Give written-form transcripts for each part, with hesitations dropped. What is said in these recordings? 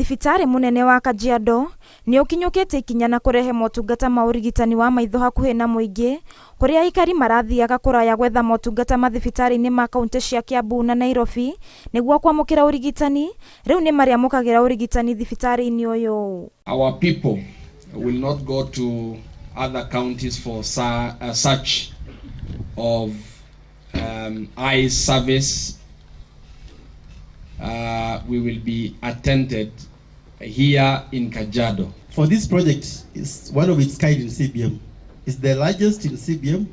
Thibitarĩ mũnene wa Kajiado nĩ ũkinyũkĩtie ikinya na kũrehe motungata ma ũrigitani wa maitho hakuhĩ na mũingĩ, kũrĩa aikari marathiaga kũraya gwetha motungata mathibitarĩ-inĩ ma kauntĩ cia Kiambu na Nairobi nĩguo kwamũkĩra ũrigitani, rĩu nĩ marĩamũkagĩra ũrigitani thibitarĩ-inĩ ũyũ. Our people will not go to other counties for search of eye service. We will be attended here in Kajiado. For this project is one of its kind in CBM. It's the largest in CBM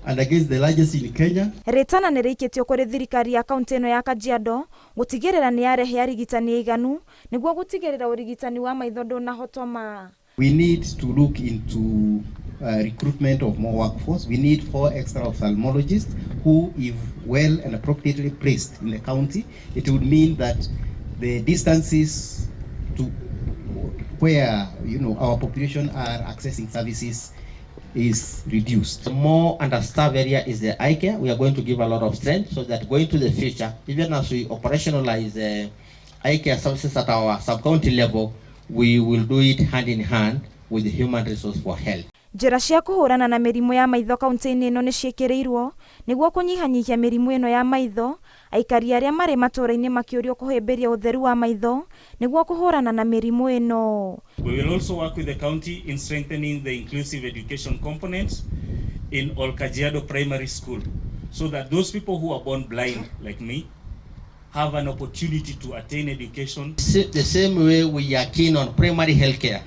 and again the largest in Kenya. Rĩtana nĩ rĩikĩtio kũrĩ thirikari ya kaunti ĩno ya Kajiado gũtigĩrĩra nĩ yarehe arigitani aiganu nĩguo gũtigĩrĩra ũrigitani wa maitho ndũnahotoma. We need to look into recruitment of more workforce. We need 4 extra ophthalmologists who, if well and appropriately placed in the county, it would mean that the distances to where our population are accessing services is reduced. The more underserved area is the eye care. We are going to give a lot of strength so that going to the future, even as we operationalize the eye care services at our sub-county level, we will do it hand in hand with the human resource for health. Njĩra cia kũhũrana na mĩrimũ ya maitho kaunti-inĩ ĩno nĩ ciĩkĩrĩirwo nĩguo kũnyihanyihia mĩrimũ ĩno ya maitho, aikari arĩa marĩ matũũra-inĩ makĩũrio kũhĩmbĩria ũtheru wa maitho nĩguo kũhũrana na mĩrimũ ĩno. We will also work with the county in strengthening the inclusive education component in Ol Kajiado Primary School so that those people who are born blind like me have an opportunity to attain education. The same way we are keen on primary health care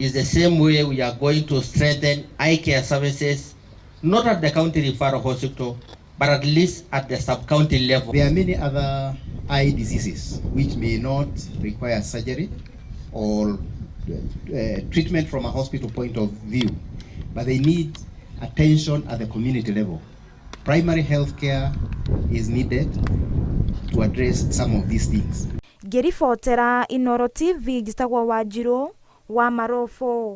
is the same way we are going to strengthen eye care services, not at the county referral hospital, but at least at the sub-county level. There are many other eye diseases which may not require surgery or treatment from a hospital point of view, but they need attention at the community level. Primary health care is needed to address some of these things. Ngĩribotera Inooro TV, njĩtagwo Wanjirũ wa Marũbũ.